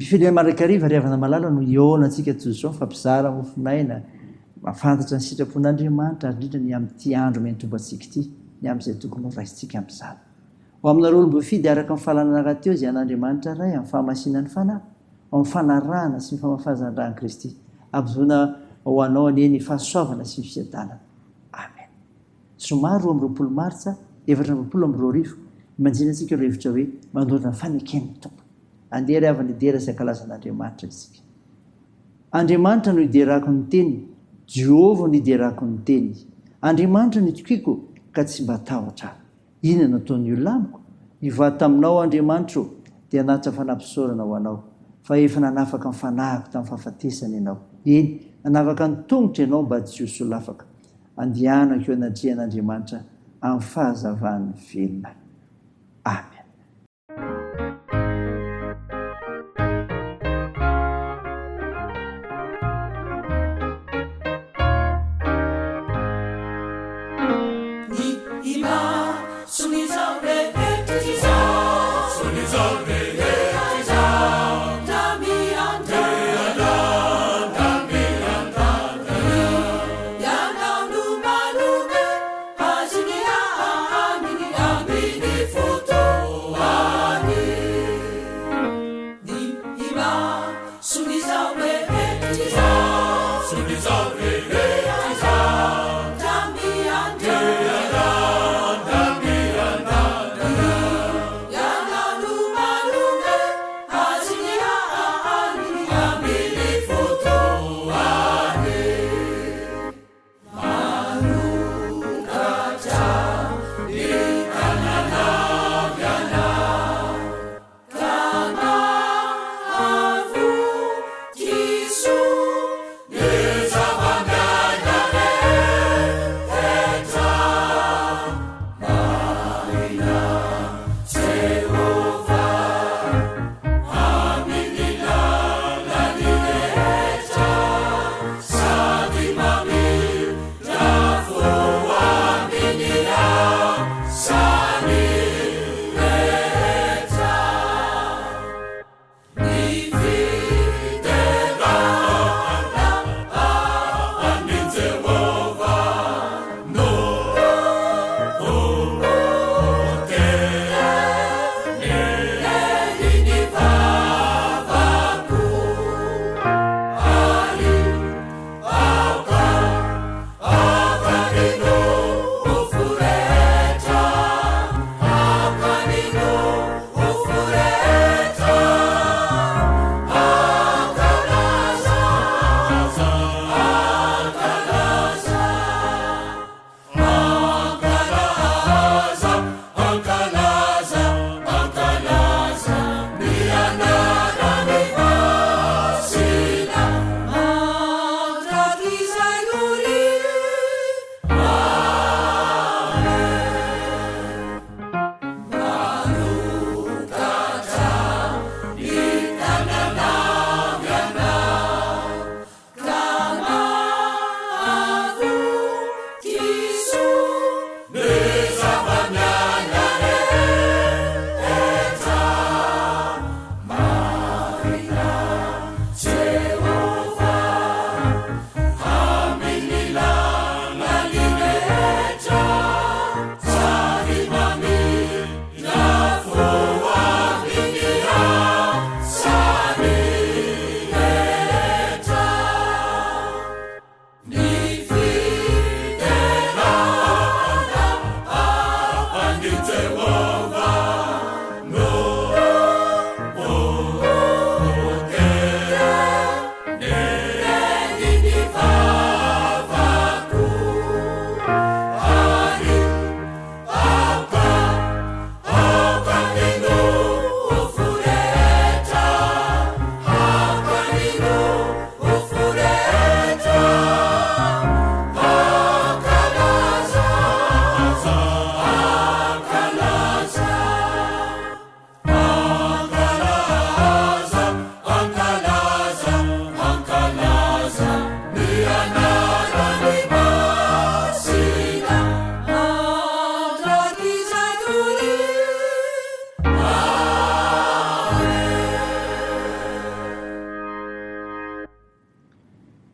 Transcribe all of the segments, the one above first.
Am-pifaliana mandrakariva ry havana malala no hihaonantsika toy izao, mifampizara mofon'aina, mahafantatra ny sitrapon'Andriamanitra ary indrindra ny amin'ity andro miantombo antsika ity, ny amin'izay tokony ho raisintsika amin'izany. Ho aminareo olom-boafidy araka ny fahalalana rahateo izay an'Andriamanitra Ray amin'ny fahamasinan'ny Fanahy, ao amin'ny fanarahana sy ny famafazan-dra an'i Kristy. Ampizoana ho anao anie ny fahasoavana sy ny fiadanana. Amen. Zoma 22 Martsa 2024, Imanjina antsika ireo hevitra hoe mandorona ny faneken'ny Tompo. Andeha ry havana hidera sy hankalaza an'Andriamanitra isika. Andriamanitra no hiderako ny teniny, Jehovah no hiderako ny teniny. Andriamanitra no itokiako ka tsy mba hatahotra aho. Inona no ataon'ny olona amiko? Nivady taminao aho, Andriamanitra ô, dia hanatitra fanampisaorana ho Anao, fa efa nanafaka ny fanahiko tamin'ny fahafatesana Ianao. Eny, nanafaka ny tongotro Ianao mba tsy ho solafaka. Andehanako eo anatrehan'Andriamanitra amin'ny fahazavan'ny velona. Amen.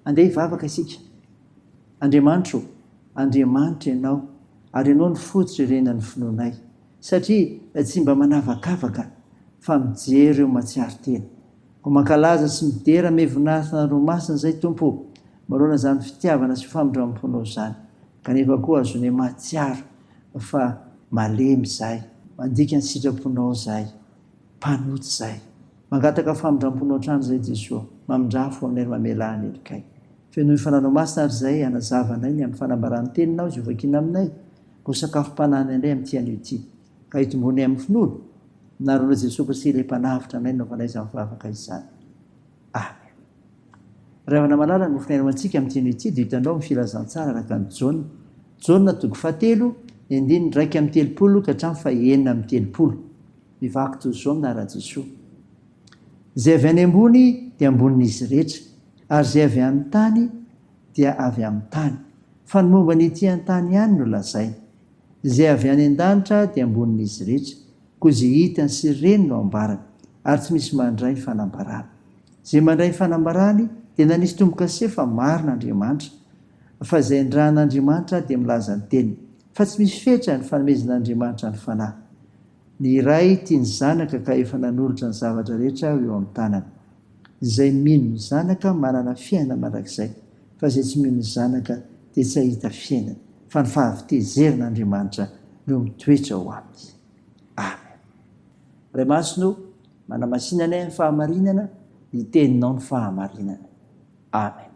Andeha hivavaka isika. Andriamanitra ô, Andriamanitra Ianao, ary Ianao no fototra iorenan'ny finoanay, satria tsy mba manavakavaka fa mijery ireo mahatsiaro tena. Koa mankalaza sy midera ame voninahitra Anareo Masina izay Tompo ô, manoloana izany fitiavana sy famindramponao izany, kanefa koa azonay mahatsiaro fa malemy izahay, mandika ny sitraponao izahay, mpanota izahay. Mangataka famindramponao hatrany izahay Jesoa, mamindrafo aminay ary mamelà ny helokay. Fenoy Fananao Masina ary izay hanazava anay ny amin'ny fanambaran'ny Teninao izay hovakiana aminay, ho sakafom-panahinay indray amin'ity anio ity, ka hitomboanay amin'ny finoana. Anaranao Jesoa Kristy ilay Mpanavotra anay no anaovanay izany vavaka izany. Amen. Ry havana malala, ny mofon'aina ho antsika amin'ity anio ity dia hitanao amin'ny Filazantsara araka an'i Jaona. Jaona toko fahatelo, ny andininy 31 ka hatramin'ny faha-36. Mivaky toy izao ny anaran'i Jesoa. Izay avy any ambony dia ambonin'izy rehetra, ary izay avy amin'ny tany dia avy amin'ny tany. Fa ny momba ny ety an-tany ihany no lazainy. Izay avy any an-danitra dia ambonin'izy rehetra, koa izay hitany sy reny no ambarany, ary tsy misy mandray ny fanambarany. Izay mandray ny fanambarany dia nanisy tombo-kase fa marina Andriamanitra, fa izay nirahan'Andriamanitra dia milaza ny teniny, fa tsy misy fetra ny fanomezan'Andriamanitra ny Fanahy. Ny Ray tia ny Zanaka ka efa nanolotra ny zavatra rehetra ho eo amin'ny tanany. Izay mino ny Zanaka manana fiainana mandrakizay, fa izay tsy mino ny Zanaka dia tsy hahita fiainana, fa ny fahavitezeran'Andriamanitra no mitoetra ao aminy. Amen. Ray Masina o, manamasina anay amin'ny fahamarinana, ny Teninao no fahamarinana. Amen.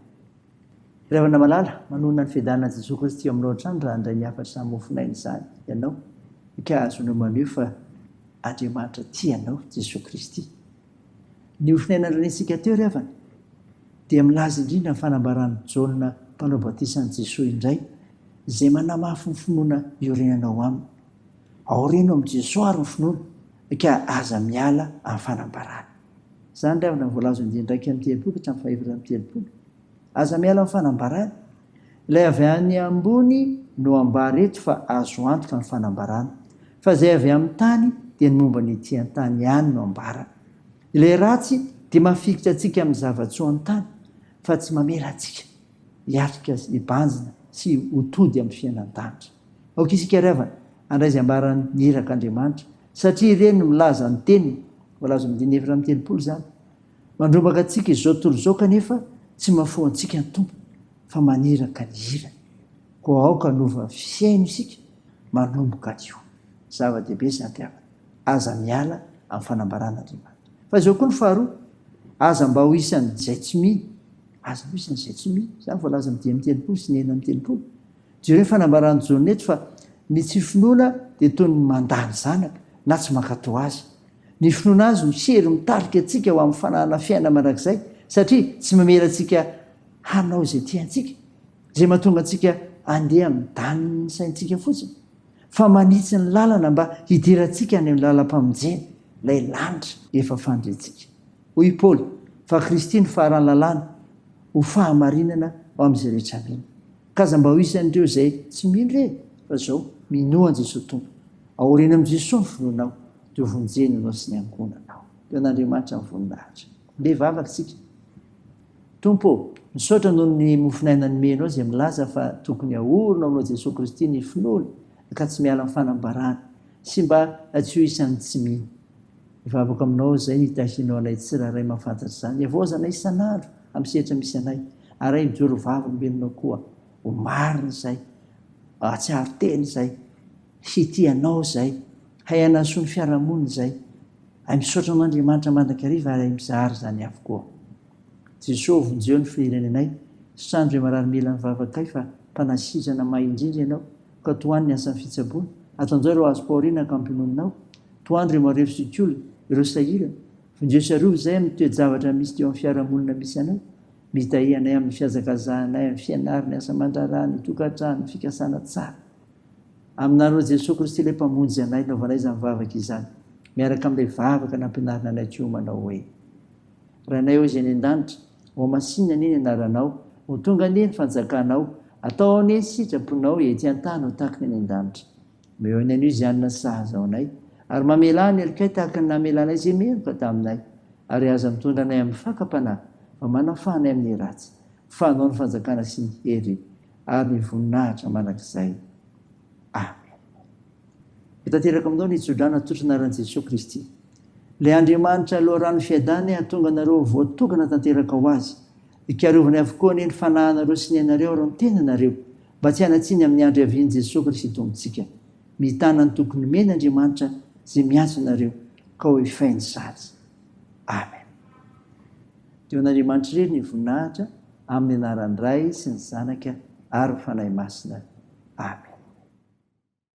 Ry havana malala, manonona ny fiadanana Jesoa Kristy eo aminao hatrany raha handray ny hafatra mofonaina izany ianao, ka azonao maneho fa Andriamanitra tia anao Jesoa Kristy. Ny mofonaina norenintsika teo ry havana dia milaza indrindra ny fanambaran'i Jaona mpanao batisa an'i Jesoa indray izay manamafy ny finoana iorenanao aminy. Aoreno amin'i Jesoa ary ny finoana ka aza miala amin'ny fanambarany. Izany ry havana no voalaza eo andininy 31 ka hatramin'ny faha-34. Aza miala amin'ny fanambarana. Ilay avy any ambony no ambara eto fa azo antoka ny fanambarana. Fa izay avy amin'ny tany dia ny momba ny ety an-tany ihany no ambarany. Ilay ratsy dia mahafikitra antsika amin'ny zava-tsoa an-tany fa tsy mamela antsika hiatrika hibanjina sy ho tody amin'ny fiainan-danitra. Aoka isika ry havana handray izay ambaran'ny irak'Andriamanitra satria ireny no milaza ny teniny, voalaza ao amin'ny andininy 34 izany. Mandrombaka antsika izao tontolo izao kanefa tsy mahafoha antsika ny Tompo fa maniraka ny hirany. Koa aoka hanova fihaino isika manomboka anio. Zava-dehibe izany ry havana. Aza miala amin'ny fanambaran'Andriamanitra. Fa izao koa ny faharoa, aza mba ho isan'izay tsy mino. Aza ho isan'izay tsy mino. Izany voalaza amin'ny 35 sy ny 36. Jereo ny fanambaran'i Jaona eto fa ny tsy finoana dia toy ny mandà ny Zanaka na tsy mankatò Azy. Ny finoana Azy no hery mitarika antsika ho amin'ny fananana fiainana mandrakizay, satria tsy mamela antsika hanao izay tiantsika, izay mahatonga antsika handeha amin'ny danin'ny saintsika fotsiny, fa manitsy ny lalana mba hidirantsika any amin'ny lalam-pamonjena, ilay lanitra efa fandrintsika. Hoy i Paoly, Fa Kristy no faran'ny lalàna, ho fahamarinana ho amin'izay rehetra mino. Ka aza mba ho isan'ireo izay tsy mino re, fa izao, minoa an'i Jesoa Tompo. Aoreno amin'i Jesoa ny finoanao, dia ho vonjena ianao sy ny ankohonanao. Dia ho an'Andriamanitra ny voninahitra. Ndeha hivavaka isika. Tompo ô, misaotra noho ny mofon'aina nomenao izay milaza fa tokony ahorina ao aminao Jesoa Kristy ny finoana ka tsy miala amin'ny fanambarana sy mba tsy ho isan'ny tsy mino. Mivavaka aminao izay ny hitahianao anay tsirairay mahafantatra izany. Havaoza anay isan'andro amin'ny sehatra misy anay. Ary hay mijoro vavolombelona koa. Ho marina izay. Hahatsiaro tena izay. Hitia anao izay. Hay hanasoa ny fiarahamonina izay. Hay misaotra an'Andriamanitra mandrakariva ary hay mizara izany avokoa. Jesoa ô vonjeo ny firenenay. Sitrano ireo marary mila ny vavakay fa mpanasitrana mahay indrindra Ianao. Ka tohano ny asan'ny fitsaboana. Atanjao ireo azom-pahoriana ka ampinoninao. Tohano ireo marefo sy olona, ireo sahirana. Vonjeo sy arovy izahay amin'ny toe-javatra misy teo amin'ny fiarahamonina misy anay. Mitahia anay amin'ny fihazakazahanay, amin'ny fianarana, ny asa aman-draharaha, ny tokantrano, ny fikasana tsara. Aminareo Jesoa Kristy ilay Mpamonjy anay, naovanay izany vavaka izany, miaraka amin'ilay vavaka nampianarina anay koa manao hoe. Rainay ô izay any an-danitra, hohamasinina anie ny anaranao, ho tonga anie ny fanjakanao, atao anie ny sitraponao ety an-tany ho tahaka ny any an-danitra. Omeo anay anio izay hanina sahaza ho anay, ary mamelà ny helokay tahaka ny namelanay izay meloka taminay, ary aza mitondra anay amin'ny fakam-panahy, fa manafaha anay amin'ny ratsy. Fa Anao ny fanjakana sy ny hery ary ny voninahitra mandrakizay. Amen. Ho tanteraka aminao ny tsodrano atolotry ny anaran'i Jesoa Kristy. Ilay Andriamanitra loharano fiadana hahatonga anareo ho voatokana tanteraka ho Azy. Hikarovany avokoa anie ny fanahinareo sy ny ainareo ary ny tenanareo, mba tsy hanan-tsiny amin'ny andro hiavian'i Jesoa Kristy Tompontsika. Mitana ny toky nomeny Andriamanitra izay miantso anareo, ka ho efainy sady. Amen. Dia ho an'Andriamanitra irery ny voninahitra, amin'ny anaran'ny Ray sy ny Zanaka ary ny Fanahy Masina. Amen.